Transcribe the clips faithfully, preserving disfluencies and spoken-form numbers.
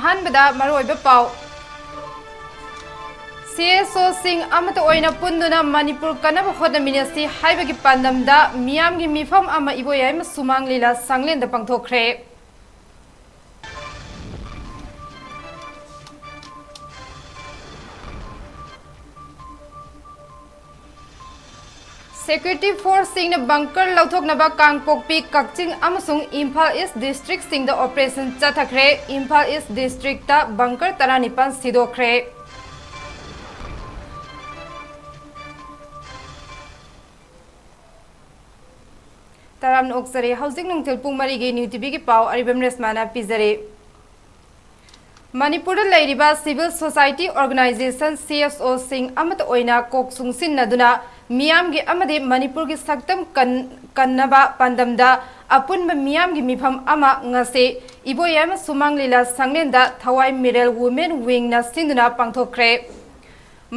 ꯑꯍꯥꯟꯕꯗ ꯃꯔꯨꯑꯣꯏꯕ ꯄꯥꯎ꯫ ꯁꯤ ꯑꯦꯁ ꯑꯣꯁꯤꯡ ꯑꯃꯠꯇ ꯑꯣꯏꯅ ꯄꯨꯟꯗꯨꯅ ꯃꯅꯤꯄꯨꯔ ꯀꯟꯅꯕ ꯍꯣꯠꯅꯃꯤꯟꯅꯁꯤ ꯍꯥꯏꯕꯒꯤ ꯄꯥꯟꯗꯝꯗ ꯃꯤꯌꯥꯝꯒꯤ ꯃꯤꯐꯝ ꯑꯃ ꯏꯕꯣꯌꯥꯏꯃ ꯁꯨꯃꯥꯡ ꯂꯤꯂꯥ ꯁꯪꯂꯦꯟꯗ ꯄꯥꯡꯊꯣꯛꯈ꯭ꯔꯦ꯫ ꯁꯦꯀ꯭ꯌꯨꯔꯤꯇꯤ ꯐꯣꯔꯁꯁꯤꯡꯅ ꯕꯪꯀꯔ ꯂꯧꯊꯣꯛꯅꯕ ꯀꯥꯡꯄꯣꯛꯄꯤ, ꯀꯛꯆꯤꯡ ꯑꯃꯁꯨꯡ ꯏꯝꯐꯥꯜ ꯏꯁ ꯗꯤꯁꯇ꯭ꯔꯤꯛꯁꯤꯡꯗ ꯑꯣꯄꯔꯦꯁꯟ ꯆꯠꯊꯈ꯭ꯔꯦ꯫ ꯏꯝꯐꯥꯜ ꯏꯁ ꯗꯤꯁꯇ꯭ꯔꯤꯛꯇ ꯕꯪꯀꯔ ꯇꯔꯥꯅꯤꯄꯥꯟ ꯁꯤꯗꯣꯛꯈ꯭ꯔꯦ꯫ ꯇꯔꯥꯝꯅ ꯑꯣꯛꯆꯔꯤ꯫ ꯍꯧꯖꯤꯛ ꯅꯨꯡꯊꯤꯜ ꯄꯨꯡ ꯃꯔꯤꯒꯤ ꯅ꯭ꯌꯨ ꯇꯤ ꯚꯤꯒꯤ ꯄꯥꯎ ꯑꯔꯤꯕꯝ ꯔꯦꯁꯃꯥꯅ ꯄꯤꯖꯔꯤ꯫ ꯃꯅꯤꯄꯨꯔꯗ ꯂꯩꯔꯤꯕ civil society organisation, C S ꯑꯣꯁꯤꯡ ꯑꯃꯠꯇ ꯑꯣꯏꯅ ꯀꯣꯛ ꯆꯨꯡꯁꯤꯟꯅꯗꯨꯅ ꯃꯤꯌꯥꯝꯒꯤ ꯑꯃꯗꯤ ꯃꯅꯤꯄꯨꯔꯒꯤ ꯁꯛꯇꯝ ꯀꯟ-, ꯀꯟꯅꯕ ꯄꯥꯟꯗꯝꯗ ꯑꯄꯨꯟꯕ ꯃꯤꯌꯥꯝꯒꯤ ꯃꯤꯐꯝ ꯑꯃ ꯉꯁꯤ ꯏꯕꯣꯌꯥꯏꯃ ꯁꯨꯃꯥꯡ ꯂꯤꯂꯥ ꯁꯪꯂꯦꯟꯗ ꯊꯋꯥꯏ ꯃꯤꯔꯦꯜ ꯋꯨꯃꯦꯟ ꯋꯤꯡꯅ ꯁꯤꯟꯗꯨꯅ ꯄꯥꯡꯊꯣꯛꯈ꯭ꯔꯦ꯫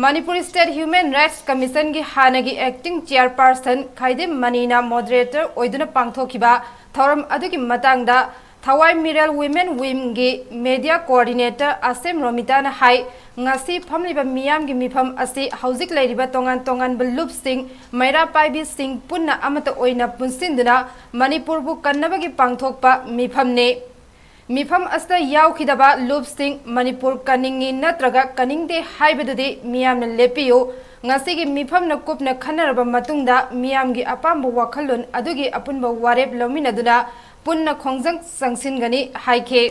ꯃꯅꯤꯄꯨꯔ ꯁ꯭ꯇꯦꯠ ꯍ꯭ꯌꯨꯃꯦꯟ ꯔꯥꯏꯠꯁ ꯀꯃꯤꯁꯟꯒꯤ ꯍꯥꯟꯅꯒꯤ ꯑꯦꯛꯇꯤꯡ ꯆꯤꯌꯔꯄꯥꯔꯁꯟ ꯈꯥꯏꯗꯦꯝ ꯃꯅꯤꯅ ꯃꯣꯗꯔꯦꯇꯔ ꯑꯣꯏꯗꯨꯅ ꯄꯥꯡꯊꯣꯛꯈꯤꯕ ꯊꯧꯔꯝ ꯑꯗꯨꯒꯤ ꯃꯇꯥꯡꯗ ꯊꯋꯥꯏ ꯃꯤꯔꯦꯜ ꯋꯤꯃꯦꯟ ꯋꯤꯡꯒꯤ ꯃꯦꯗꯤꯌꯥ ꯀꯣꯑꯣꯔꯗꯤꯅꯦꯇꯔ ꯑꯁꯦꯝ ꯔꯣꯃꯤꯇꯥꯅ ꯍꯥꯏ, ꯉꯁꯤ ꯐꯝꯂꯤꯕ ꯃꯤꯌꯥꯝꯒꯤ ꯃꯤꯐꯝ ꯑꯁꯤ ꯍꯧꯖꯤꯛ ꯂꯩꯔꯤꯕ ꯇꯣꯉꯥꯟ ꯇꯣꯉꯥꯟꯕ ꯂꯨꯞꯁꯤꯡ, ꯃꯩꯔꯥ ꯄꯥꯏꯕꯤꯁꯤꯡ ꯄꯨꯟꯅ ꯑꯃꯠꯇ ꯑꯣꯏꯅ ꯄꯨꯟꯁꯤꯟꯗꯨꯅ ꯃꯅꯤꯄꯨꯔꯕꯨ ꯀꯟꯅꯕꯒꯤ ꯄꯥꯡꯊꯣꯛꯄ ꯃꯤꯐꯝꯅꯤ꯫ ꯃꯤꯐꯝ ꯑꯁꯤꯗ ꯌꯥꯎꯈꯤꯗꯕ ꯂꯨꯞꯁꯤꯡ, ꯃꯅꯤꯄꯨꯔ ꯀꯟꯅꯤꯡꯏ ꯅꯠꯇ꯭ꯔꯒ ꯀꯟꯅꯤꯡꯗꯦ ꯍꯥꯏꯕꯗꯨꯗꯤ ꯃꯤꯌꯥꯝꯅ ꯂꯦꯞꯄꯤꯌꯨ꯫ ꯉꯁꯤꯒꯤ ꯃꯤꯐꯝꯅ ꯀꯨꯞꯅ ꯈꯟꯅꯔꯕ ꯃꯇꯨꯡꯗ ꯃꯤꯌꯥꯝꯒꯤ ꯑꯄꯥꯝꯕ ꯋꯥꯈꯜꯂꯣꯟ ꯑꯗꯨꯒꯤ ꯑꯄꯨꯟꯕ ꯋꯥꯔꯦꯞ ꯂꯧꯃꯤꯟꯅꯗꯨꯅ ꯄꯨꯟꯅ ꯈꯣꯡꯖꯪ ꯆꯪꯁꯤꯟꯒꯅꯤ ꯍꯥꯏꯈꯤ꯫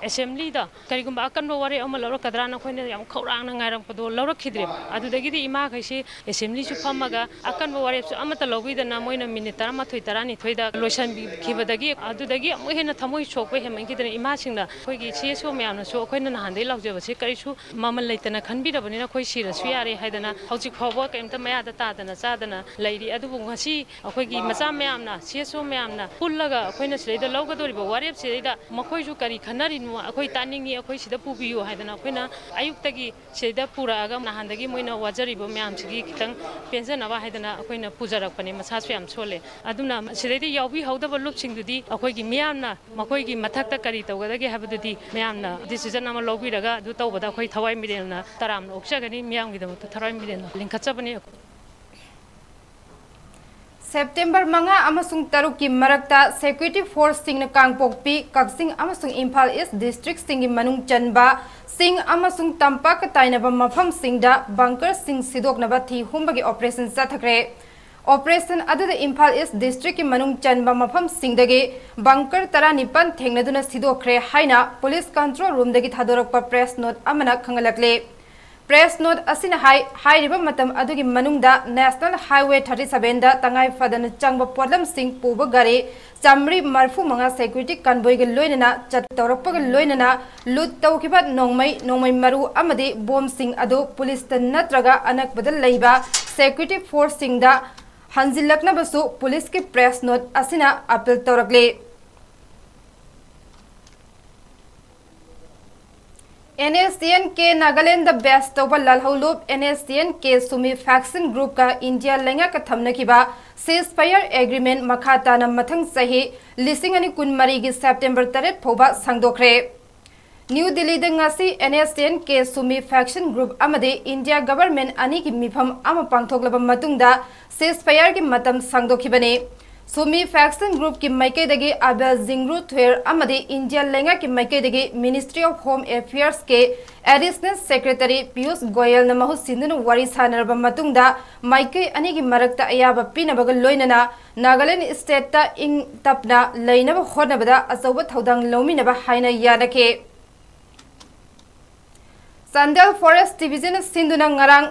ꯑꯦꯁꯦꯝꯕ꯭ꯂꯤꯗ ꯀꯔꯤꯒꯨꯝꯕ ꯑꯀꯟꯕ ꯋꯥꯔꯦꯞ ꯑꯃ ꯂꯧꯔꯛꯀꯗ꯭ꯔꯥꯅ ꯑꯩꯈꯣꯏꯅ ꯌꯥꯝ ꯈꯧꯔꯥꯡꯅ ꯉꯥꯏꯔꯛꯄꯗꯣ ꯂꯧꯔꯛꯈꯤꯗ꯭ꯔꯦꯕ꯫ ꯑꯗꯨꯗꯒꯤꯗꯤ ꯏꯃꯥꯈꯩꯁꯤ ꯑꯦꯁꯦꯝꯕ꯭ꯂꯤꯁꯨ ꯐꯝꯃꯒ ꯑꯀꯟꯕ ꯋꯥꯔꯦꯞꯁꯨ ꯑꯃꯠꯇ ꯂꯧꯕꯤꯗꯅ ꯃꯣꯏꯅ ꯃꯤꯅꯤꯠ ꯇꯔꯥꯃꯥꯊꯣꯏ, ꯇꯔꯥꯅꯤꯊꯣꯏꯗ ꯂꯣꯏꯁꯤꯟꯕꯤꯈꯤꯕꯗꯒꯤ ꯑꯗꯨꯗꯒꯤ ꯑꯃꯨꯛ ꯍꯦꯟꯅ ꯊꯃꯣꯏ ꯁꯣꯛꯄ ꯍꯦꯟꯃꯟꯈꯤꯗꯅ ꯏꯃꯥꯁꯤꯡꯅ ꯑꯩꯈꯣꯏꯒꯤ ꯁꯤ ꯑꯦꯁ ꯑꯣ ꯃꯌꯥꯝꯅꯁꯨ ꯑꯩꯈꯣꯏꯅ ꯅꯍꯥꯟꯗꯩ ꯂꯥꯎꯖꯕꯁꯦ ꯀꯔꯤꯁꯨ ꯃꯃꯜ ꯂꯩꯇꯅ ꯈꯟꯕꯤꯔꯕꯅꯤꯅ ꯑꯩꯈꯣꯏ ꯁꯤꯔꯁꯨ ꯌꯥꯔꯦ ꯍꯥꯏꯗꯅ ꯍꯧꯖꯤꯛ ꯐꯥꯎꯕ ꯀꯔꯤꯝꯇ ꯃꯌꯥꯗ ꯇꯥꯗꯅ ꯆꯥꯗꯅ ꯂꯩꯔꯤ꯫ ꯑꯗꯨꯕꯨ ꯉꯁꯤ ꯑꯩꯈꯣꯏꯒꯤ ꯃꯆꯥ ꯃꯌꯥꯝꯅ, ꯁꯤ ꯑꯦꯁ ꯑꯣ ꯃꯌꯥꯝꯅ ꯄꯨꯜꯂꯒ ꯑꯩꯈꯣꯏꯅ ꯁꯤꯗꯩꯗ ꯂꯧꯒꯗꯧꯔꯤꯕ ꯋꯥꯔꯦꯞꯁꯤꯗꯩꯗ ꯃꯈꯣꯏꯁꯨ ꯀꯔꯤ ꯈꯟꯅꯔꯤꯅꯣ? ꯑꯩꯈꯣꯏ ꯇꯥꯅꯤꯡꯉꯤ, ꯑꯩꯈꯣꯏ ꯁꯤꯗ ꯄꯨꯕꯤꯌꯨ ꯍꯥꯏꯗꯅ ꯑꯩꯈꯣꯏꯅ ꯑꯌꯨꯛꯇꯒꯤ ꯁꯤꯗ ꯄꯨꯔꯛꯑꯒ ꯅꯍꯥꯟꯗꯒꯤ ꯃꯣꯏꯅ ꯋꯥꯖꯔꯤꯕ ꯃꯌꯥꯝꯁꯤꯒꯤ ꯈꯤꯇꯪ ꯄꯦꯟꯖꯅꯕ ꯍꯥꯏꯗꯅ ꯑꯩꯈꯣꯏꯅ ꯄꯨꯖꯔꯛꯄꯅꯦ꯫ ꯃꯁꯥꯁꯨ ꯌꯥꯝ ꯁꯣꯜꯂꯦ꯫ ꯑꯗꯨꯅ ꯁꯤꯗꯩꯗ ꯌꯥꯎꯕꯤꯍꯧꯗꯕ ꯂꯨꯞꯁꯤꯡꯗꯨꯗꯤ ꯑꯩꯈꯣꯏꯒꯤ ꯃꯤꯌꯥꯝꯅ ꯃꯈꯣꯏꯒꯤ ꯃꯊꯛꯇ ꯀꯔꯤ ꯇꯧꯒꯗꯒꯦ ꯍꯥꯏꯕꯗꯨꯗꯤ ꯃꯌꯥꯝꯅ decision ꯑꯃ ꯂꯧꯕꯤꯔꯒ ꯑꯗꯨ ꯇꯧꯕꯗ ꯑꯩꯈꯣꯏ ꯊꯋꯥꯏ ꯃꯤꯔꯦꯜꯅ ꯇꯔꯥꯝꯅ ꯑꯣꯛꯆꯒꯅꯤ, ꯃꯤꯌꯥꯝꯒꯤꯗꯃꯛꯇ ꯊꯋꯥꯏ ꯃꯤꯔꯦꯜꯅ ꯂꯤꯡꯈꯠꯆꯕꯅꯤ꯫ ꯁꯦꯞꯇꯦꯝꯕꯔ ꯃꯉꯥ ꯑꯃꯁꯨꯡ ꯇꯔꯨꯛꯀꯤ ꯃꯔꯛꯇ security forceꯁꯤꯡꯅ ꯀꯥꯡꯄꯣꯛꯄꯤ, ꯀꯛꯆꯤꯡ ꯑꯃꯁꯨꯡ ꯏꯝꯐꯥꯜ ꯏꯁ districtꯁꯤꯡꯒꯤ ꯃꯅꯨꯡ ꯆꯟꯕ ꯆꯤꯡ ꯑꯃꯁꯨꯡ ꯇꯝꯄꯥꯛꯀ ꯇꯥꯏꯅꯕ ꯃꯐꯝꯁꯤꯡꯗ bunkerꯁꯤꯡ ꯁꯤꯗꯣꯛꯅꯕ ꯊꯤ ꯍꯨꯝꯕꯒꯤ operation ꯆꯠꯊꯈ꯭ꯔꯦ꯫ Operation ꯑꯗꯨꯗ ꯏꯝꯐꯥꯜ ꯏꯁ districtꯀꯤ ꯃꯅꯨꯡ ꯆꯟꯕ ꯃꯐꯝꯁꯤꯡꯗꯒꯤ bunker ꯇꯔꯥꯅꯤꯄꯥꯟ ꯊꯦꯡꯅꯗꯨꯅ ꯁꯤꯗꯣꯛꯈ꯭ꯔꯦ ꯍꯥꯏꯅ police control roomꯗꯒꯤ ꯊꯥꯗꯣꯔꯛꯄ press note ꯑꯃꯅ ꯈꯪꯍꯜꯂꯛꯂꯤ꯫ Press note ꯑꯁꯤꯅ ꯍꯥꯏ, ꯍꯥꯏꯔꯤꯕ ꯃꯇꯝ ꯑꯗꯨꯒꯤ ꯃꯅꯨꯡꯗ National Highway thirty sevenꯗ ꯇꯉꯥꯏ ꯐꯗꯅ ꯆꯪꯕ ꯄꯣꯠꯂꯝꯁꯤꯡ ꯄꯨꯕ ꯒꯥꯔꯤ ꯆꯥꯃꯔꯤ ꯃꯔꯤꯐꯨ ꯃꯉꯥ security convoyꯒ ꯂꯣꯏꯅꯅ ꯆꯠ ꯇꯧꯔꯛꯄꯒ ꯂꯣꯏꯅꯅ loot ꯇꯧꯈꯤꯕ ꯅꯣꯡꯃꯩ, ꯅꯣꯡꯃꯩ ꯃꯔꯨ ꯑꯃꯗꯤ ꯕꯣꯝꯁꯤꯡ ꯑꯗꯨ policeꯇ ꯅꯠꯇ꯭ꯔꯒ ꯑꯅꯛꯄꯗ ꯂꯩꯕ security forceꯁꯤꯡꯗ ꯍꯟꯖꯤꯜꯂꯛꯅꯕꯁꯨ policeꯀꯤ press note ꯑꯁꯤꯅ appeal ꯇꯧꯔꯛꯂꯤ꯫ NSCN-K ꯅꯥꯒꯥꯂꯦꯟꯗ base ꯇꯧꯕ ꯂꯥꯜꯍꯧꯂꯨꯞ NSCN-K Sumi faction groupꯀ ꯏꯟꯗꯤꯌꯥ ꯂꯩꯉꯥꯛꯀ ꯊꯝꯅꯈꯤꯕ ceasefire agreement ꯃꯈꯥ ꯇꯥꯅ ꯃꯊꯪ ꯆꯍꯤ ꯂꯤꯁꯤꯡ ꯑꯅꯤ ꯀꯨꯟꯃꯔꯤꯒꯤ ꯁꯦꯞꯇꯦꯝꯕꯔ ꯇꯔꯦꯠ ꯐꯥꯎꯕ ꯁꯥꯡꯗꯣꯛꯈ꯭ꯔꯦ꯫ ꯅ꯭ꯌꯨ ꯗꯤꯜꯂꯤꯗ ꯉꯁꯤ NSCN-K Sumi faction group ꯑꯃꯗꯤ ꯏꯟꯗꯤꯌꯥ government ꯑꯅꯤꯒꯤ ꯃꯤꯐꯝ ꯑꯃ ꯄꯥꯡꯊꯣꯛꯂꯕ ꯃꯇꯨꯡꯗ ceasefireꯒꯤ ꯃꯇꯝ ꯁꯥꯡꯗꯣꯛꯈꯤꯕꯅꯤ꯫ Sumi faction groupꯀꯤ ꯃꯥꯏꯀꯩꯗꯒꯤ ꯑꯕꯦꯜ ꯖꯤꯡꯔꯨ ꯊꯨꯌꯔ ꯑꯃꯗꯤ ꯏꯟꯗꯤꯌꯥ ꯂꯩꯉꯥꯛꯀꯤ ꯃꯥꯏꯀꯩꯗꯒꯤ Ministry of Home Affairsꯀꯤ Additional Secretary Piyush ꯒꯣꯌꯜꯅ ꯃꯍꯨꯠ ꯁꯤꯟꯗꯨꯅ ꯋꯥꯔꯤ ꯁꯥꯟꯅꯔꯕ ꯃꯇꯨꯡꯗ ꯃꯥꯏꯀꯩ ꯑꯅꯤꯒꯤ ꯃꯔꯛꯇ ꯑꯌꯥꯕ ꯄꯤꯅꯕꯒ ꯂꯣꯏꯅꯅ ꯅꯥꯒꯥꯂꯦꯟ stateꯇ ꯏꯪ ꯇꯞꯅ ꯂꯩꯅꯕ ꯍꯣꯠꯅꯕꯗ ꯑꯆꯧꯕ ꯊꯧꯗꯥꯡ ꯂꯧꯃꯤꯟꯅꯕ ꯍꯥꯏꯅ ꯌꯥꯅꯈꯤ꯫ ꯆꯥꯟꯗꯦꯜ Forest Division ꯁꯤꯟꯗꯨꯅ ꯉꯔꯥꯡ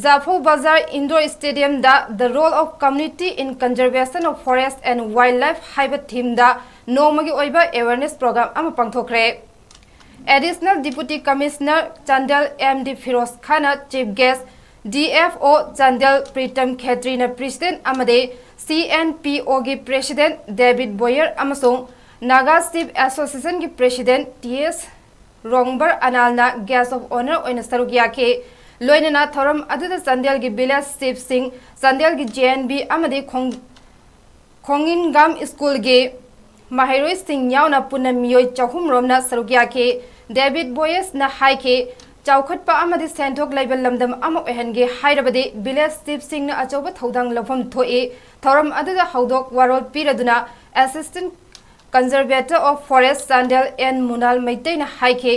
ꯖꯥꯐꯧ ꯕꯖꯥꯔ Indoor Stadiumꯗ The Role of Community in Conservation of Forest and Wildlife ꯍꯥꯏꯕ themeꯗ ꯅꯣꯡꯃꯒꯤ ꯑꯣꯏꯕ awareness program ꯑꯃ ꯄꯥꯡꯊꯣꯛꯈ꯭ꯔꯦ꯫ Additional Deputy Commissioner Chandel M D Firoz ꯈꯥꯟꯅ chief guest, DFO Chandel Pritam ꯈꯦꯇ꯭ꯔꯤꯅ president ꯑꯃꯗꯤ CNPOꯒꯤ president ꯗꯦꯕꯤꯠ ꯕꯣꯌꯔ ꯑꯃꯁꯨꯡ Naga Chief Association ꯒꯤ President T S ꯔꯣꯡꯕꯔ ꯑꯅꯥꯜꯅ Guest of Honour ꯑꯣꯏꯅ ꯁꯔꯨꯛ ꯌꯥꯈꯤ꯫ ꯂꯣꯏꯅꯅ ꯊꯧꯔꯝ ꯑꯗꯨꯗ ꯆꯥꯟꯗꯦꯜꯒꯤ Village Chief ꯁꯤꯡ, ꯆꯥꯟꯗꯦꯜꯒꯤ J N V ꯑꯃꯗꯤ ꯈꯣꯡ-, ꯈꯣꯡꯏꯟꯒꯥꯝ ꯁ꯭ꯀꯨꯜꯒꯤ ꯃꯍꯩꯔꯣꯏꯁꯤꯡ ꯌꯥꯎꯅ ꯄꯨꯟꯅ ꯃꯤꯑꯣꯏ ꯆꯍꯨꯝ ꯔꯣꯝꯅ ꯁꯔꯨꯛ ꯌꯥꯈꯤ꯫ ꯗꯦꯕꯤꯠ ꯕꯣꯌꯦꯁꯅ ꯍꯥꯏꯈꯤ, ꯆꯥꯎꯈꯠꯄ ꯑꯃꯗꯤ ꯁꯦꯟꯊꯣꯛ ꯂꯩꯕ ꯂꯝꯗꯝ ꯑꯃ ꯑꯣꯏꯍꯟꯒꯦ ꯍꯥꯏꯔꯕꯗꯤ Village Chief ꯁꯤꯡꯅ ꯑꯆꯧꯕ ꯊꯧꯗꯥꯡ ꯂꯧꯐꯝ ꯊꯣꯛꯏ꯫ ꯊꯧꯔꯝ ꯑꯗꯨꯗ ꯍꯧꯗꯣꯛ ꯋꯥꯔꯣꯜ ꯄꯤꯔꯗꯨꯅ Assistant Conservator of Forest Chandel N Munal ꯃꯩꯇꯩꯅ ꯍꯥꯏꯈꯤ,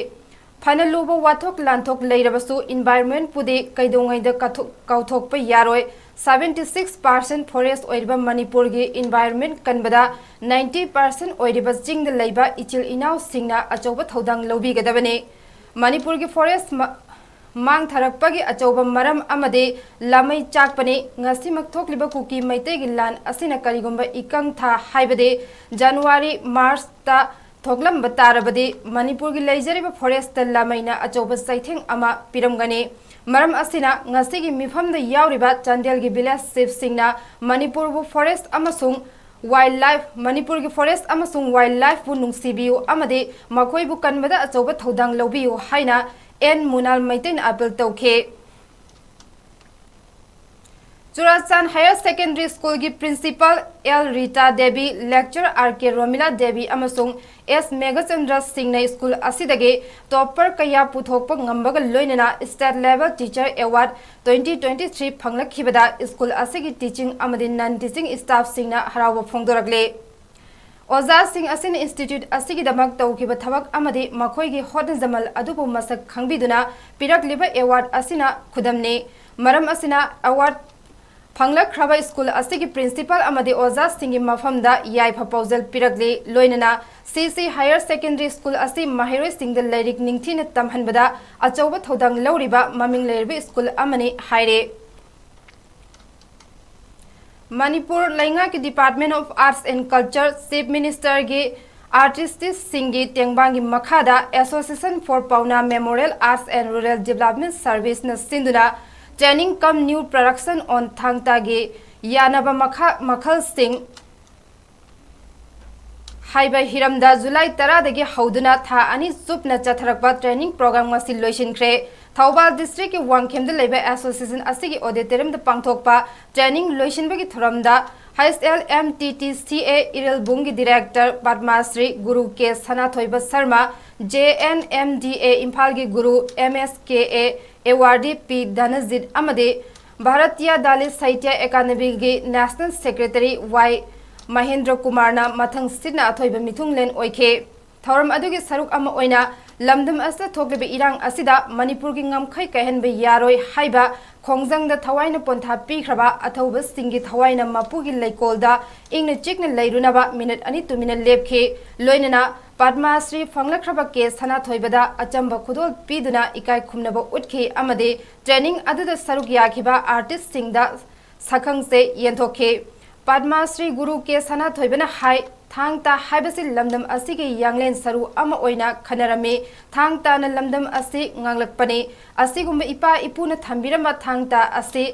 ꯐꯅ ꯂꯨꯕ ꯋꯥꯊꯣꯛ ꯂꯥꯟꯊꯣꯛ ꯂꯩꯔꯕꯁꯨ environment ꯄꯨꯗꯤ ꯀꯩꯗꯧꯉꯩꯗ ꯀꯥꯊꯣꯛ-, ꯀꯥꯎꯊꯣꯛꯄ ꯌꯥꯔꯣꯏ꯫ Seventy six percent forest ꯑꯣꯏꯔꯤꯕ ꯃꯅꯤꯄꯨꯔꯒꯤ environment ꯀꯟꯕꯗ ninety percent ꯑꯣꯏꯔꯤꯕ ꯆꯤꯡꯗ ꯂꯩꯕ ꯏꯆꯤꯜ ꯏꯅꯥꯎꯁꯤꯡꯅ ꯑꯆꯧꯕ ꯊꯧꯗꯥꯡ ꯂꯧꯕꯤꯒꯗꯕꯅꯤ꯫ ꯃꯅꯤꯄꯨꯔꯒꯤ forest ꯃ-, ꯃꯥꯡꯊꯔꯛꯄꯒꯤ ꯑꯆꯧꯕ ꯃꯔꯝ ꯑꯃꯗꯤ ꯂꯥꯃꯩ ꯆꯥꯛꯄꯅꯤ꯫ ꯉꯁꯤꯃꯛ ꯊꯣꯛꯂꯤꯕ ꯀꯨꯀꯤ ꯃꯩꯇꯩꯒꯤ ꯂꯥꯟ ꯑꯁꯤꯅ ꯀꯔꯤꯒꯨꯝꯕ ꯏꯀꯪ ꯊꯥ ꯍꯥꯏꯕꯗꯤ January, March ꯇ ꯊꯣꯛꯂꯝꯕ ꯇꯥꯔꯕꯗꯤ ꯃꯅꯤꯄꯨꯔꯒꯤ ꯂꯩꯖꯔꯤꯕ forest ꯇ ꯂꯥꯃꯩꯅ ꯑꯆꯧꯕ ꯆꯩꯊꯦꯡ ꯑꯃ ꯄꯤꯔꯝꯒꯅꯤ꯫ ꯃꯔꯝ ꯑꯁꯤꯅ ꯉꯁꯤꯒꯤ ꯃꯤꯐꯝꯗ ꯌꯥꯎꯔꯤꯕ ꯆꯥꯟꯗꯦꯜꯒꯤ Village Chief ꯁꯤꯡꯅ ꯃꯅꯤꯄꯨꯔꯕꯨ forest ꯑꯃꯁꯨꯡ wildlife, ꯃꯅꯤꯄꯨꯔꯒꯤ forest ꯑꯃꯁꯨꯡ wildlife ꯄꯨ ꯅꯨꯡꯁꯤꯕꯤꯌꯨ ꯑꯃꯗꯤ ꯃꯈꯣꯏꯕꯨ ꯀꯟꯕꯗ ꯑꯆꯧꯕ ꯊꯧꯗꯥꯡ ꯂꯧꯕꯤꯌꯨ ꯍꯥꯏꯅ ꯑꯦꯟ ꯃꯨꯅꯥꯜ ꯃꯩꯇꯩꯅ appeal ꯇꯧꯈꯤ꯫ ꯆꯨꯔꯥꯆꯥꯟ Higher Secondary School ꯒꯤ Principal L Rita Devi, Lecturer R K Romila Devi ꯑꯃꯁꯨꯡ ꯑꯦꯁ ꯃꯦꯘꯆꯟꯗ꯭ꯔ ꯁꯤꯡꯅ ꯁ꯭ꯀꯨꯜ ꯑꯁꯤꯗꯒꯤ topper ꯀꯌꯥ ꯄꯨꯊꯣꯛꯄ ꯉꯝꯕꯒ ꯂꯣꯏꯅꯅ State Level Teacher Award twenty twenty three ꯐꯪꯂꯛꯈꯤꯕꯗ ꯁ꯭ꯀꯨꯜ ꯑꯁꯤꯒꯤ teaching ꯑꯃꯗꯤ non teaching staff ꯁꯤꯡꯅ ꯍꯔꯥꯎꯕ ꯐꯣꯡꯗꯣꯔꯛꯂꯤ꯫ ꯑꯣꯖꯥꯁꯤꯡ ꯑꯁꯤꯅ institute ꯑꯁꯤꯒꯤꯗꯃꯛ ꯇꯧꯈꯤꯕ ꯊꯕꯛ ꯑꯃꯗꯤ ꯃꯈꯣꯏꯒꯤ ꯍꯣꯠꯅꯖꯃꯜ ꯑꯗꯨꯕꯨ ꯃꯁꯛ ꯈꯪꯕꯤꯗꯨꯅ ꯄꯤꯔꯛꯂꯤꯕ award ꯑꯁꯤꯅ ꯈꯨꯗꯝꯅꯤ꯫ ꯃꯔꯝ ꯑꯁꯤꯅ award ꯐꯪꯂꯛꯈ꯭ꯔꯕ ꯁ꯭ꯀꯨꯜ ꯑꯁꯤꯒꯤ principal ꯑꯃꯗꯤ ꯑꯣꯖꯥꯁꯤꯡꯒꯤ ꯃꯐꯝꯗ ꯌꯥꯏꯐ ꯄꯥꯎꯖꯦꯜ ꯄꯤꯔꯛꯂꯤ꯫ ꯂꯣꯏꯅꯅ C C Higher Secondary School ꯑꯁꯤ ꯃꯍꯩꯔꯣꯏꯁꯤꯡꯗ ꯂꯥꯏꯔꯤꯛ ꯅꯤꯡꯊꯤꯅ ꯇꯝꯍꯟꯕꯗ ꯑꯆꯧꯕ ꯊꯧꯗꯥꯡ ꯂꯧꯔꯤꯕ ꯃꯃꯤꯡ ꯂꯩꯔꯕ ꯁ꯭ꯀꯨꯜ ꯑꯃꯅꯤ ꯍꯥꯏꯔꯦ꯫ ꯃꯅꯤꯄꯨꯔ ꯂꯩꯉꯥꯛꯀꯤ Department of Arts and Culture, Chief Minister ꯒꯤ artist ꯁꯤꯡꯒꯤ ꯇꯦꯡꯕꯥꯡꯒꯤ ꯃꯈꯥꯗ Association for Pauna Memorial Arts and Rural Development Service ꯅ ꯁꯤꯟꯗꯨꯅ training cum new production on ꯊꯥꯡ ꯇꯥꯒꯤ ꯌꯥꯅꯕ ꯃꯈꯥ-, ꯃꯈꯜꯁꯤꯡ ꯍꯥꯏꯕ ꯍꯤꯔꯝꯗ ꯖꯨꯂꯥꯏ ꯇꯔꯥꯗꯒꯤ ꯍꯧꯗꯨꯅ ꯊꯥ ꯑꯅꯤ ꯆꯨꯞꯅ ꯆꯠꯊꯔꯛꯄ training program ꯉꯁꯤ ꯂꯣꯏꯁꯤꯟꯈ꯭ꯔꯦ꯫ ꯊꯧꯕꯥꯜ districtꯀꯤ ꯋꯥꯡꯈꯦꯝꯗ ꯂꯩꯕ association ꯑꯁꯤꯒꯤ auditoriumꯗ ꯄꯥꯡꯊꯣꯛꯄ training ꯂꯣꯏꯁꯤꯟꯕꯒꯤ ꯊꯧꯔꯝꯗ H L M T T C A ꯏꯔꯦꯜꯕꯨꯡꯒꯤ director ꯄꯗꯃꯥꯁ꯭ꯔꯤ Guru K ꯁꯅꯥꯊꯣꯏꯕ Sharma, J N M D A ꯏꯝꯐꯥꯜꯒꯤ ꯒꯨꯔꯨ M S K A awardee P ꯙꯅꯖꯤꯠ ꯑꯃꯗꯤ ꯚꯥꯔꯇꯤꯌꯥ ꯗꯥꯂꯤꯠ ꯁꯥꯍꯤꯇ꯭ꯌ ꯑꯦꯀꯥꯗꯃꯤꯒꯤ national secretary Y ꯃꯍꯦꯟꯗ꯭ꯔ ꯀꯨꯃꯥꯔꯅ ꯃꯊꯪ ꯁꯤꯠꯅ ꯑꯊꯣꯏꯕ ꯃꯤꯊꯨꯡꯂꯦꯟ ꯑꯣꯏꯈꯤ꯫ ꯊꯧꯔꯝ ꯑꯗꯨꯒꯤ ꯁꯔꯨꯛ ꯑꯃ ꯑꯣꯏꯅ ꯂꯝꯗꯝ ꯑꯁꯤꯗ ꯊꯣꯛꯂꯤꯕ ꯏꯔꯥꯡ ꯑꯁꯤꯗ ꯃꯅꯤꯄꯨꯔꯒꯤ ꯉꯝꯈꯩ ꯀꯥꯏꯍꯟꯕ ꯌꯥꯔꯣꯏ ꯍꯥꯏꯕ ꯈꯣꯡꯖꯪꯗ ꯊꯋꯥꯏꯅ ꯄꯣꯟꯊꯥ ꯄꯤꯈ꯭ꯔꯕ ꯑꯊꯧꯕꯁꯤꯡꯒꯤ ꯊꯋꯥꯏꯅ ꯃꯄꯨꯒꯤ ꯂꯩꯀꯣꯜꯗ ꯏꯪꯅ ꯆꯤꯛꯅ ꯂꯩꯔꯨꯅꯕ ꯃꯤꯅꯤꯠ ꯑꯅꯤ ꯇꯨꯃꯤꯟꯅ ꯂꯦꯞꯈꯤ꯫ ꯂꯣꯏꯅꯅ ꯄꯗꯃꯥꯁ꯭ꯔꯤ ꯐꯪꯂꯛꯈ꯭ꯔꯕ ꯀꯦ ꯁꯅꯥꯊꯣꯏꯕꯗ ꯑꯆꯝꯕ ꯈꯨꯗꯣꯜ ꯄꯤꯗꯨꯅ ꯏꯀꯥꯏ ꯈꯨꯝꯅꯕ ꯎꯠꯈꯤ ꯑꯃꯗꯤ training ꯑꯗꯨꯗ ꯁꯔꯨꯛ ꯌꯥꯈꯤꯕ artistꯁꯤꯡꯗ ꯁꯛꯈꯪꯆꯦ ꯌꯦꯟꯊꯣꯛꯈꯤ꯫ ꯄꯗꯃꯥꯁ꯭ꯔꯤ ꯒꯨꯔꯨ ꯀꯦ ꯁꯅꯥꯊꯣꯏꯕꯅ ꯍꯥꯏ, ꯊꯥꯡ ꯇꯥ ꯍꯥꯏꯕꯁꯤ ꯂꯝꯗꯝ ꯑꯁꯤꯒꯤ ꯌꯥꯡꯂꯦꯟ ꯁꯔꯨ ꯑꯃ ꯑꯣꯏꯅ ꯈꯟꯅꯔꯝꯃꯤ꯫ ꯊꯥꯡ ꯇꯥꯅ ꯂꯝꯗꯝ ꯑꯁꯤ ꯉꯥꯡꯂꯛꯄꯅꯤ꯫ ꯑꯁꯤꯒꯨꯝꯕ ꯏꯄꯥ ꯏꯄꯨꯅ ꯊꯝꯕꯤꯔꯝꯕ ꯊꯥꯡ ꯇꯥ ꯑꯁꯤ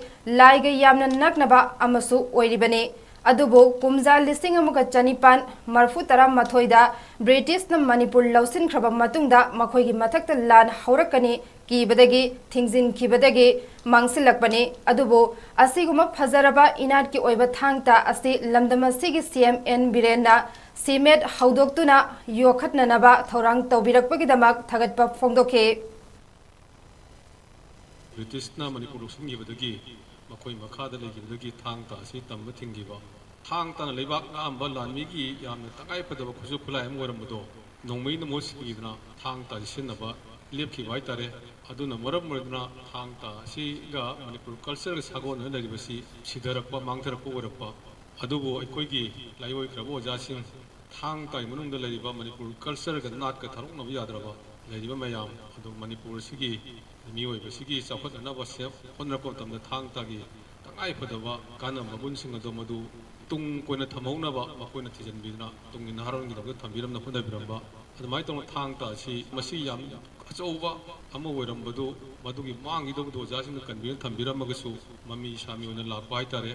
ꯂꯥꯏꯒ ꯌꯥꯝꯅ ꯅꯛꯅꯕ ꯑꯃꯁꯨ ꯑꯣꯏꯔꯤꯕꯅꯤ꯫ ꯑꯗꯨꯕꯨ ꯀꯨꯝꯖꯥ ꯂꯤꯁꯤꯡ ꯑꯃꯒ ꯆꯅꯤꯄꯥꯟ ꯃꯔꯐꯨ ꯇꯔꯥꯃꯥꯊꯣꯏꯗ ꯕ꯭ꯔꯤꯇꯤꯁꯅ ꯃꯅꯤꯄꯨꯔ ꯂꯧꯁꯤꯟꯈ꯭ꯔꯕ ꯃꯇꯨꯡꯗ ꯃꯈꯣꯏꯒꯤ ꯃꯊꯛꯇ ꯂꯥꯟ ꯍꯧꯔꯛꯀꯅꯤ ꯀꯤꯕꯗꯒꯤ ꯊꯤꯡꯖꯤꯟꯈꯤꯕꯗꯒꯤ ꯃꯥꯡꯁꯤꯜꯂꯛꯄꯅꯤ꯫ ꯑꯗꯨꯕꯨ ꯑꯁꯤꯒꯨꯝꯕ ꯐꯖꯔꯕ ꯏꯅꯥꯠꯀꯤ ꯑꯣꯏꯕ ꯊꯥꯡ ꯇꯥ ꯑꯁꯤ ꯂꯝꯗꯝ ꯑꯁꯤꯒꯤ C M N ꯕꯤꯔꯦꯟꯅ ꯁꯤꯃꯦꯠ ꯍꯧꯗꯣꯛꯇꯨꯅ ꯌꯣꯛꯈꯠꯅꯅꯕ ꯊꯧꯔꯥꯡ ꯇꯧꯕꯤꯔꯛꯄꯒꯤꯗꯃꯛ ꯊꯥꯒꯠꯄ ꯐꯣꯡꯗꯣꯛꯈꯤ꯫ ꯕ꯭ꯔꯤꯇꯤꯁꯅ ꯃꯅꯤꯄꯨꯔ ꯂꯧꯁꯤꯟꯈꯤꯕꯗꯒꯤ ꯃꯈꯣꯏ ꯃꯈꯥꯗ ꯂꯩꯈꯤꯕꯗꯒꯤ ꯊꯥꯡ ꯇꯥ ꯑꯁꯤ ꯇꯝꯕ ꯊꯤꯡꯈꯤꯕ꯫ ꯊꯥꯡ ꯇꯥꯅ ꯂꯩꯕꯥꯛ ꯉꯥꯛꯑꯝꯕ ꯂꯥꯟꯃꯤꯒꯤ ꯌꯥꯝꯅ ꯇꯉꯥꯏ ꯐꯗꯕ ꯈꯨꯠꯁꯨ ꯈꯨꯠꯂꯥꯏ ꯑꯃ ꯑꯣꯏꯔꯝꯕꯗꯣ ꯅꯣꯡꯃꯩꯅ ꯃꯍꯨꯠ ꯁꯤꯟꯈꯤꯗꯅ ꯊꯥꯡ ꯇꯥ ꯑꯁꯤ ꯁꯤꯖꯤꯟꯅꯕ ꯂꯦꯞꯈꯤꯕ ꯍꯥꯏꯇꯥꯔꯦ꯫ ꯑꯗꯨꯅ ꯃꯔꯝ ꯑꯣꯏꯗꯨꯅ ꯊꯥꯡ ꯇꯥ ꯑꯁꯤꯒ ꯃꯅꯤꯄꯨꯔ cultureꯒ ꯁꯥꯒꯣꯟꯅꯅ ꯂꯩꯔꯤꯕꯁꯤ ꯁꯤꯊꯔꯛꯄ, ꯃꯥꯡꯊꯔꯛꯄ ꯑꯣꯏꯔꯛꯄ꯫ ꯑꯗꯨꯕꯨ ꯑꯩꯈꯣꯏꯒꯤ ꯂꯥꯏꯑꯣꯏꯈ꯭ꯔꯕ ꯑꯣꯖꯥꯁꯤꯡ ꯊꯥꯡ ꯇꯥꯒꯤ ꯃꯅꯨꯡꯗ ꯂꯩꯔꯤꯕ ꯃꯅꯤꯄꯨꯔ cultureꯒ ꯅꯥꯠꯀ ꯊꯥꯗꯣꯛꯅꯕ ꯌꯥꯗ꯭ꯔꯕ ꯂꯩꯔꯤꯕ ꯃꯌꯥꯝ ꯑꯗꯨ ꯃꯅꯤꯄꯨꯔ ꯑꯁꯤꯒꯤ ꯃꯤꯑꯣꯏꯕꯁꯤꯒꯤ ꯆꯥꯎꯈꯠꯅꯅꯕ ꯁꯦꯝ ꯍꯣꯠꯅꯔꯛꯄ ꯃꯇꯝꯗ ꯊꯥꯡ ꯇꯥꯒꯤ ꯇꯉꯥꯏ ꯐꯗꯕ ꯀꯥꯟꯅꯕ ꯃꯒꯨꯟꯁꯤꯡ ꯑꯗꯣ ꯃꯗꯨ ꯇꯨꯡ ꯀꯣꯏꯅ ꯊꯝꯍꯧꯅꯕ ꯃꯈꯣꯏꯅ ꯊꯤꯖꯤꯟꯕꯤꯗꯨꯅ ꯇꯨꯡꯒꯤ ꯅꯍꯥꯔꯣꯜꯒꯤꯗꯃꯛꯇ ꯊꯝꯕꯤꯔꯝꯅ ꯍꯣꯠꯅꯕꯤꯔꯝꯕ꯫ ꯑꯗꯨꯃꯥꯏꯅ ꯇꯧꯅ ꯊꯥꯡ ꯇꯥ ꯑꯁꯤ ꯃꯁꯤ ꯌꯥꯝ ꯑꯆꯧꯕ ꯑꯃ ꯑꯣꯏꯔꯝꯕꯗꯨ ꯃꯗꯨꯒꯤ ꯃꯥꯡꯈꯤꯗꯧꯕꯗꯨ ꯑꯣꯖꯥꯁꯤꯡꯅ ꯀꯟꯕꯤꯔ ꯊꯝꯕꯤꯔꯝꯃꯒꯁꯨ ꯃꯃꯤ ꯁꯥꯃꯤ ꯑꯣꯏꯅ ꯂꯥꯛꯄ ꯍꯥꯏꯇꯥꯔꯦ꯫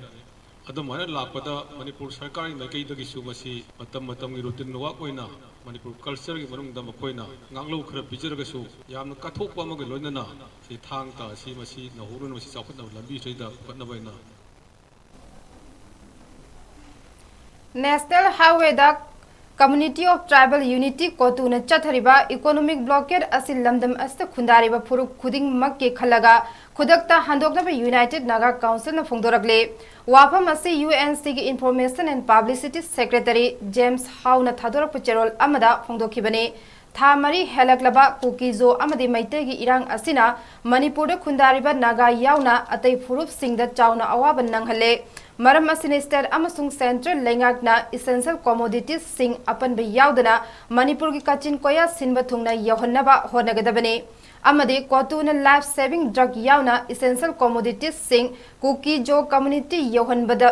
ꯑꯗꯨꯃꯥꯏꯅ ꯂꯥꯛꯄꯗ ꯃꯅꯤꯄꯨꯔ ꯁꯔꯀꯥꯔꯒꯤ ꯃꯥꯏꯀꯩꯗꯒꯤꯁꯨ ꯃꯁꯤ ꯃꯇꯝ ꯃꯇꯝꯒꯤ routine work ꯑꯣꯏꯅ ꯃꯅꯤꯄꯨꯔ cultureꯒꯤ ꯃꯅꯨꯡꯗ ꯃꯈꯣꯏꯅ ꯉꯥꯡꯂꯧ ꯈꯔ ꯄꯤꯖꯔꯒꯁꯨ ꯌꯥꯝꯅ ꯀꯠꯊꯣꯛꯄ ꯑꯃꯒ ꯂꯣꯏꯅꯅ ꯁꯤ ꯊꯥꯡ ꯇꯥ ꯑꯁꯤ ꯃꯁꯤ ꯅꯧꯍꯧꯅꯅ ꯃꯁꯤ ꯆꯥꯎꯈꯠꯅꯕ ꯂꯝꯕꯤꯁꯤꯗ ꯄꯨꯈꯠꯅꯕ ꯍꯥꯏꯅ National Highwayꯗ Community of Tribal Unity ꯀꯣꯇꯨꯅ ꯆꯠꯊꯔꯤꯕ economic blockade ꯑꯁꯤ ꯂꯝꯗꯝ ꯑꯁꯤꯗ ꯈꯨꯟꯗꯥꯔꯤꯕ ꯐꯨꯔꯨꯞ ꯈꯨꯗꯤꯡꯃꯛꯀꯤ ꯈꯜꯂꯒ ꯈꯨꯗꯛꯇ ꯍꯟꯗꯣꯛꯅꯕ United Naga Councilꯅ ꯐꯣꯡꯗꯣꯔꯛꯂꯤ꯫ ꯋꯥꯐꯝ ꯑꯁꯤ UNCꯒꯤ Information and Publicity Secretary James Howꯅ ꯊꯥꯗꯣꯔꯛꯄ ꯆꯦꯔꯣꯜ ꯑꯃꯗ ꯐꯣꯡꯗꯣꯛꯈꯤꯕꯅꯤ꯫ ꯊꯥ ꯃꯔꯤ ꯍꯦꯜꯂꯛꯂꯕ ꯀꯨꯀꯤ-ꯖꯣ ꯑꯃꯗꯤ ꯃꯩꯇꯩꯒꯤ ꯏꯔꯥꯡ ꯑꯁꯤꯅ ꯃꯅꯤꯄꯨꯔꯗ ꯈꯨꯟꯗꯥꯔꯤꯕ ꯅꯥꯒꯥ ꯌꯥꯎꯅ ꯑꯇꯩ ꯐꯨꯔꯨꯞꯁꯤꯡꯗ ꯆꯥꯎꯅ ꯑꯋꯥꯕ ꯅꯪꯍꯜꯂꯦ꯫ ꯃꯔꯝ ꯑꯁꯤꯅ state ꯑꯃꯁꯨꯡ central ꯂꯩꯉꯥꯛꯅ essential commoditiesꯁꯤꯡ ꯑꯄꯟꯕ ꯌꯥꯎꯗꯅ ꯃꯅꯤꯄꯨꯔꯒꯤ ꯀꯥꯆꯤꯟ ꯀꯣꯌꯥ ꯁꯤꯟꯕ ꯊꯨꯡꯅ ꯌꯧꯍꯟꯅꯕ ꯍꯣꯠꯅꯒꯗꯕꯅꯤ ꯑꯃꯗꯤ ꯀꯣꯇꯨꯅ life saving drug ꯌꯥꯎꯅ essential commoditiesꯁꯤꯡ ꯀꯨꯀꯤ-ꯖꯣ community ꯌꯧꯍꯟꯕꯗ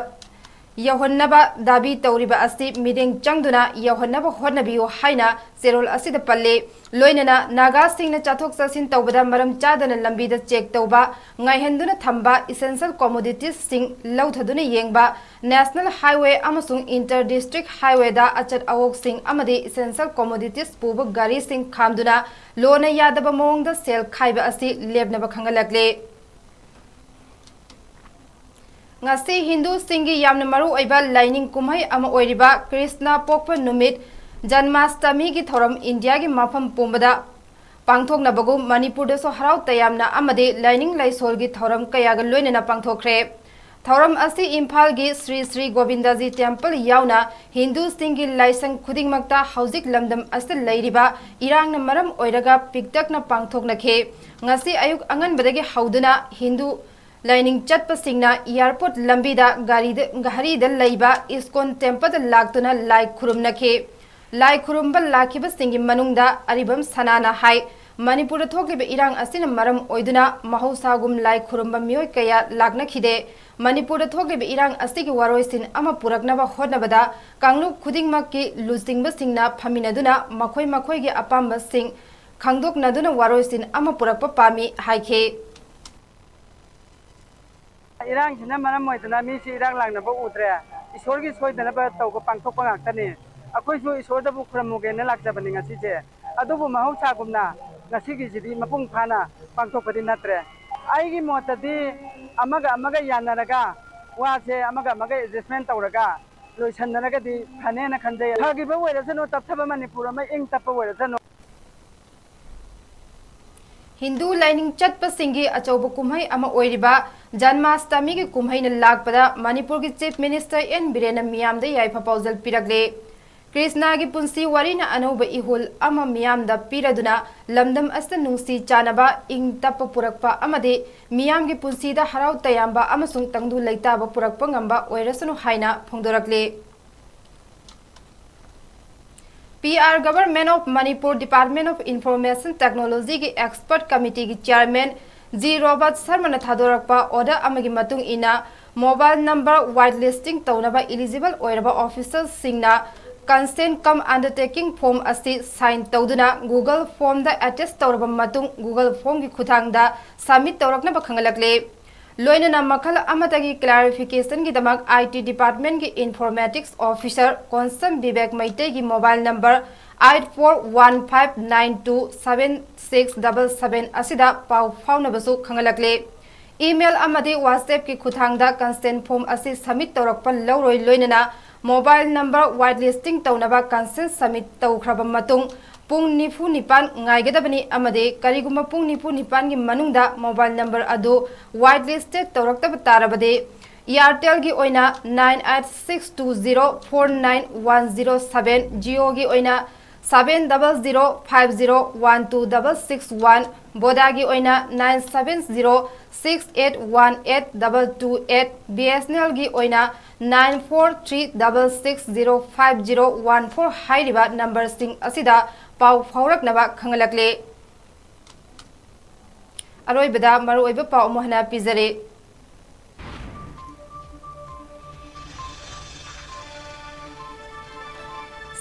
ꯌꯧꯍꯟꯅꯕ ꯗꯥꯕꯤ ꯇꯧꯔꯤꯕ ꯑꯁꯤ ꯃꯤꯠꯌꯦꯡ ꯆꯪꯗꯨꯅ ꯌꯧꯍꯟꯅꯕ ꯍꯣꯠꯅꯕꯤꯌꯨ ꯍꯥꯏꯅ ꯆꯦꯔꯣꯜ ꯑꯁꯤꯗ ꯄꯜꯂꯤ꯫ ꯂꯣꯏꯅꯅ ꯅꯥꯒꯥꯁꯤꯡꯅ ꯆꯠꯊꯣꯛ ꯆꯠꯁꯤꯟ ꯇꯧꯕꯗ ꯃꯔꯝ ꯆꯥꯗꯅ ꯂꯝꯕꯤꯗ check ꯇꯧꯕ, ꯉꯥꯏꯍꯟꯗꯨꯅ ꯊꯝꯕ, essential commoditiesꯁꯤꯡ ꯂꯧꯊꯗꯨꯅ ꯌꯦꯡꯕ, National Highway ꯑꯃꯁꯨꯡ inter district highwayꯗ ꯑꯆꯠ ꯑꯋꯣꯛꯁꯤꯡ ꯑꯃꯗꯤ essential commodities ꯄꯨꯕ ꯒꯥꯔꯤꯁꯤꯡ ꯈꯥꯝꯗꯨꯅ ꯂꯣꯅ ꯌꯥꯗꯕ ꯃꯑꯣꯡꯗ ꯁꯦꯜ ꯈꯥꯏꯕ ꯑꯁꯤ ꯂꯦꯞꯅꯕ ꯈꯪꯍꯜꯂꯛꯂꯤ꯫ ꯉꯁꯤ ꯍꯤꯟꯗꯨꯁꯤꯡꯒꯤ ꯌꯥꯝꯅ ꯃꯔꯨ ꯑꯣꯏꯕ ꯂꯥꯏꯅꯤꯡ ꯀꯨꯝꯍꯩ ꯑꯃ ꯑꯣꯏꯔꯤꯕ ꯀ꯭ꯔꯤꯁꯅ ꯄꯣꯛꯄ ꯅꯨꯃꯤꯠ ꯖꯟꯃꯥꯁꯇꯃꯤꯒꯤ ꯊꯧꯔꯝ ꯏꯟꯗꯤꯌꯥꯒꯤ ꯃꯐꯝ ꯄꯨꯝꯕꯗ ꯄꯥꯡꯊꯣꯛꯅꯕꯒꯨꯝ ꯃꯅꯤꯄꯨꯔꯗꯁꯨ ꯍꯔꯥꯎ ꯇꯌꯥꯝꯅ ꯑꯃꯗꯤ ꯂꯥꯏꯅꯤꯡ ꯂꯥꯏꯁꯣꯜꯒꯤ ꯊꯧꯔꯝ ꯀꯌꯥꯒ ꯂꯣꯏꯅꯅ ꯄꯥꯡꯊꯣꯛꯈ꯭ꯔꯦ꯫ ꯊꯧꯔꯝ ꯑꯁꯤ ꯏꯝꯐꯥꯜꯒꯤ ꯁ꯭ꯔꯤ ꯁ꯭ꯔꯤ ꯒꯣꯕꯤꯟꯗꯖꯤ temple ꯌꯥꯎꯅ ꯍꯤꯟꯗꯨꯁꯤꯡꯒꯤ ꯂꯥꯏꯁꯪ ꯈꯨꯗꯤꯡꯃꯛꯇ ꯍꯧꯖꯤꯛ ꯂꯝꯗꯝ ꯑꯁꯤꯗ ꯂꯩꯔꯤꯕ ꯏꯔꯥꯡꯅ ꯃꯔꯝ ꯑꯣꯏꯔꯒ ꯄꯤꯛꯇꯛꯅ ꯄꯥꯡꯊꯣꯛꯅꯈꯤ꯫ ꯉꯁꯤ ꯑꯌꯨꯛ ꯑꯉꯟꯕꯗꯒꯤ ꯍꯧꯗꯨꯅ ꯍꯤꯟꯗꯨ ꯂꯥꯏꯅꯤꯡ ꯆꯠꯄꯁꯤꯡꯅ airport ꯂꯝꯕꯤꯗ ꯒꯥꯔꯤꯗ, ꯘꯔꯤꯗ ꯂꯩꯕ ꯏꯁꯀꯣꯟ templeꯗ ꯂꯥꯛꯇꯨꯅ ꯂꯥꯏ ꯈꯨꯔꯨꯝꯅꯈꯤ꯫ ꯂꯥꯏ ꯈꯨꯔꯨꯝꯕ ꯂꯥꯛꯈꯤꯕꯁꯤꯡꯒꯤ ꯃꯅꯨꯡꯗ ꯑꯔꯤꯕꯝ ꯁꯅꯥꯅ ꯍꯥꯏ, ꯃꯅꯤꯄꯨꯔꯗ ꯊꯣꯛꯂꯤꯕ ꯏꯔꯥꯡ ꯑꯁꯤꯅ ꯃꯔꯝ ꯑꯣꯏꯗꯨꯅ ꯃꯍꯧꯁꯥꯒꯨꯝ ꯂꯥꯏ ꯈꯨꯔꯨꯝꯕ ꯃꯤꯑꯣꯏ ꯀꯌꯥ ꯂꯥꯛꯅꯈꯤꯗꯦ꯫ ꯃꯅꯤꯄꯨꯔꯗ ꯊꯣꯛꯂꯤꯕ ꯏꯔꯥꯡ ꯑꯁꯤꯒꯤ ꯋꯥꯔꯣꯏꯁꯤꯟ ꯑꯃ ꯄꯨꯔꯛꯅꯕ ꯍꯣꯠꯅꯕꯗ ꯀꯥꯡꯂꯨꯞ ꯈꯨꯗꯤꯡꯃꯛꯀꯤ ꯂꯨꯆꯤꯡꯕꯁꯤꯡꯅ ꯐꯝꯃꯤꯟꯅꯗꯨꯅ ꯃꯈꯣꯏ ꯃꯈꯣꯏꯒꯤ ꯑꯄꯥꯝꯕꯁꯤꯡ ꯈꯪꯗꯣꯛꯅꯗꯨꯅ ꯋꯥꯔꯣꯏꯁꯤꯟ ꯑꯃ ꯄꯨꯔꯛꯄ ꯄꯥꯝꯃꯤ ꯍꯥꯏꯈꯤ꯫ ꯏꯔꯥꯡꯁꯤꯅ ꯃꯔꯝ ꯑꯣꯏꯗꯅ ꯃꯤꯁꯤ ꯏꯔꯥꯡ ꯂꯥꯡꯅꯕ ꯎꯗ꯭ꯔꯦ꯫ ꯏꯁꯣꯔꯒꯤ ꯁꯣꯏꯗꯅꯕ ꯇꯧꯕ ꯄꯥꯡꯊꯣꯛꯄ ꯉꯥꯛꯇꯅꯤ꯫ ꯑꯩꯈꯣꯏꯁꯨ ꯏꯁꯣꯔꯗꯕꯨ ꯈꯨꯔꯨꯝꯃꯨꯒꯦꯅ ꯂꯥꯛꯆꯕꯅꯤ ꯉꯁꯤꯁꯦ꯫ ꯑꯗꯨꯕꯨ ꯃꯍꯧꯁꯥꯒꯨꯝꯅ ꯉꯁꯤꯒꯤꯁꯤꯗꯤ ꯃꯄꯨꯡ ꯐꯥꯅ ꯄꯥꯡꯊꯣꯛꯄꯗꯤ ꯅꯠꯇ꯭ꯔꯦ꯫ ꯑꯩꯒꯤ ꯃꯣꯠꯇꯗꯤ ꯑꯃꯒ ꯑꯃꯒ ꯌꯥꯅꯔꯒ, ꯋꯥꯁꯦ ꯑꯃꯒ ꯑꯃꯒ adjustment ꯇꯧꯔꯒ ꯂꯣꯏꯁꯟꯅꯔꯒꯗꯤ ꯐꯅꯦꯅ ꯈꯟꯖꯩ꯫ ꯐꯈꯤꯕ ꯑꯣꯏꯔꯁꯅꯨ, ꯇꯞꯊꯕ ꯃꯅꯤꯄꯨꯔ ꯑꯃ ꯏꯪ ꯇꯞꯄ ꯑꯣꯏꯔꯁꯅꯨ꯫ ꯍꯤꯟꯗꯨ ꯂꯥꯏꯅꯤꯡ ꯆꯠꯄꯁꯤꯡꯒꯤ ꯑꯆꯧꯕ ꯀꯨꯝꯍꯩ ꯑꯃ ꯑꯣꯏꯔꯤꯕ ꯖꯟꯃꯥꯁꯇꯃꯤꯒꯤ ꯀꯨꯝꯍꯩꯅ ꯂꯥꯛꯄꯗ ꯃꯅꯤꯄꯨꯔꯒꯤ Chief Minister ꯑꯦꯟ ꯕꯤꯔꯦꯟꯅ ꯃꯤꯌꯥꯝꯗ ꯌꯥꯏꯐ ꯄꯥꯎꯖꯦꯜ ꯄꯤꯔꯛꯂꯦ꯫ ꯀ꯭ꯔꯤꯁꯅꯥꯒꯤ ꯄꯨꯟꯁꯤ ꯋꯥꯔꯤꯅ ꯑꯅꯧꯕ ꯏꯍꯨꯜ ꯑꯃ ꯃꯤꯌꯥꯝꯗ ꯄꯤꯔꯗꯨꯅ ꯂꯝꯗꯝ ꯑꯁꯤꯗ ꯅꯨꯡꯁꯤ ꯆꯥꯟꯅꯕ, ꯏꯪ ꯇꯞꯄ ꯄꯨꯔꯛꯄ ꯑꯃꯗꯤ ꯃꯤꯌꯥꯝꯒꯤ ꯄꯨꯟꯁꯤꯗ ꯍꯔꯥꯎ ꯇꯌꯥꯝꯕ ꯑꯃꯁꯨꯡ ꯇꯪꯗꯨ ꯂꯩꯇꯥꯕ ꯄꯨꯔꯛꯄ ꯉꯝꯕ ꯑꯣꯏꯔꯁꯅꯨ ꯍꯥꯏꯅ ꯐꯣꯡꯗꯣꯔꯛꯂꯤ꯫ P R Government of Manipur Department of Information Technology ꯒꯤ Expert Committee ꯒꯤ Chairman ꯖꯤ ꯔꯣꯕꯔꯠ ꯁꯔꯃꯅ ꯊꯥꯗꯣꯔꯛꯄ order ꯑꯃꯒꯤ ꯃꯇꯨꯡ ꯏꯟꯅ, mobile number whitelisting ꯇꯧꯅꯕ eligible ꯑꯣꯏꯔꯕ officer ꯁꯤꯡꯅ consent cum undertaking form ꯑꯁꯤ sign ꯇꯧꯗꯨꯅ Google Form ꯗ attach ꯇꯧꯔꯕ ꯃꯇꯨꯡ, Google Form ꯒꯤ ꯈꯨꯠꯊꯥꯡꯗ submit ꯇꯧꯔꯛꯅꯕ ꯈꯪꯍꯜꯂꯛꯂꯤ꯫ ꯂꯣꯏꯅꯅ ꯃꯈꯜ ꯑꯃꯠꯇꯒꯤ clarification ꯒꯤꯗꯃꯛ I T Department ꯀꯤ Informatics Officer ꯀꯣꯟꯁꯝ ꯕꯤꯕꯦꯛ ꯃꯩꯇꯩꯒꯤ mobile number eight four one five nine two seven six double seven ꯑꯁꯤꯗ ꯄꯥꯎ ꯐꯥꯎꯅꯕꯁꯨ ꯈꯪꯍꯜꯂꯛꯂꯤ꯫ Email ꯑꯃꯗꯤ WhatsApp ꯀꯤ ꯈꯨꯠꯊꯥꯡꯗ consent form ꯑꯁꯤ submit ꯇꯧꯔꯛꯄ ꯂꯧꯔꯣꯏ, ꯂꯣꯏꯅꯅ mobile number whitelisting ꯇꯧꯅꯕ consent submit ꯇꯧꯈ꯭ꯔꯕ ꯃꯇꯨꯡ ꯄꯨꯡ ꯅꯤꯐꯨ ꯅꯤꯄꯥꯟ ꯉꯥꯏꯒꯗꯕꯅꯤ ꯑꯃꯗꯤ ꯀꯔꯤꯒꯨꯝꯕ ꯄꯨꯡ ꯅꯤꯐꯨ ꯅꯤꯄꯥꯟꯒꯤ ꯃꯅꯨꯡꯗ mobile number ꯑꯗꯨ whitelisted ꯇꯧꯔꯛꯇꯕ ꯇꯥꯔꯕꯗꯤ, Airtel ꯒꯤ ꯑꯣꯏꯅ nine eight six two zero four nine one zero seven, Jio ꯒꯤ ꯑꯣꯏꯅ seven double zero five zero one two double six one, Voda ꯒꯤ ꯑꯣꯏꯅ nine seven zero six eight one eight double two eight, B S N L ꯒꯤ ꯑꯣꯏꯅ nine four three double six zero five zero one four ꯍꯥꯏꯔꯤꯕ number ꯁꯤꯡ ꯑꯁꯤꯗ ꯄꯥꯎ ꯐꯥꯎꯔꯛꯅꯕ ꯈꯪꯍꯜꯂꯛꯂꯤ꯫ ꯑꯔꯣꯏꯕꯗ ꯃꯔꯨꯑꯣꯏꯕ ꯄꯥꯎ ꯑꯃꯨꯛ ꯍꯟꯅ ꯄꯤꯖꯔꯤ꯫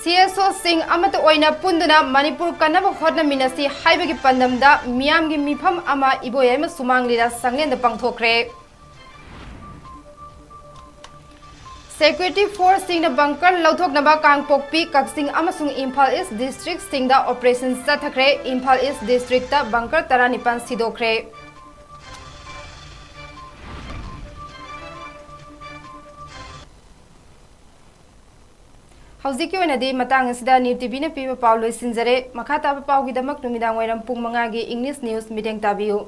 C S O ꯁꯤꯡ ꯑꯃꯠꯇ ꯑꯣꯏꯅ ꯄꯨꯟꯗꯨꯅ ꯃꯅꯤꯄꯨꯔ ꯀꯟꯅꯕ ꯍꯣꯠꯅꯃꯤꯟꯅꯁꯤ ꯍꯥꯏꯕꯒꯤ ꯄꯥꯟꯗꯝꯗ ꯃꯤꯌꯥꯝꯒꯤ ꯃꯤꯐꯝ ꯑꯃ ꯏꯕꯣꯌꯥꯏꯃ ꯁꯨꯃꯥꯡ ꯂꯤꯂꯥ ꯁꯪꯂꯦꯟꯗ ꯄꯥꯡꯊꯣꯛꯈ꯭ꯔꯦ꯫ Security forceꯁꯤꯡꯅ bunker ꯂꯧꯊꯣꯛꯅꯕ ꯀꯥꯡꯄꯣꯛꯄꯤ, ꯀꯛꯆꯤꯡ ꯑꯃꯁꯨꯡ ꯏꯝꯐꯥꯜ ꯏꯁ districtꯁꯤꯡꯗ operation ꯆꯠꯊꯈ꯭ꯔꯦ꯫ ꯏꯝꯐꯥꯜ ꯏꯁ districtꯇ bunker ꯇꯔꯥꯅꯤꯄꯥꯟ ꯁꯤꯗꯣꯛꯈ꯭ꯔꯦ꯫ ꯍꯧꯖꯤꯛꯀꯤ ꯑꯣꯏꯅꯗꯤ ꯃꯇꯥꯡ ꯑꯁꯤꯗ New TVꯅ ꯄꯤꯕ ꯄꯥꯎ ꯂꯣꯏꯁꯤꯟꯖꯔꯦ꯫ ꯃꯈꯥ ꯇꯥꯕ ꯄꯥꯎꯒꯤꯗꯃꯛ ꯅꯨꯃꯤꯗꯥꯡ ꯋꯥꯏꯔꯝ ꯄꯨꯡ ꯃꯉꯥꯒꯤ English news ꯃꯤꯠꯌꯦꯡ ꯇꯥꯕꯤꯌꯨ꯫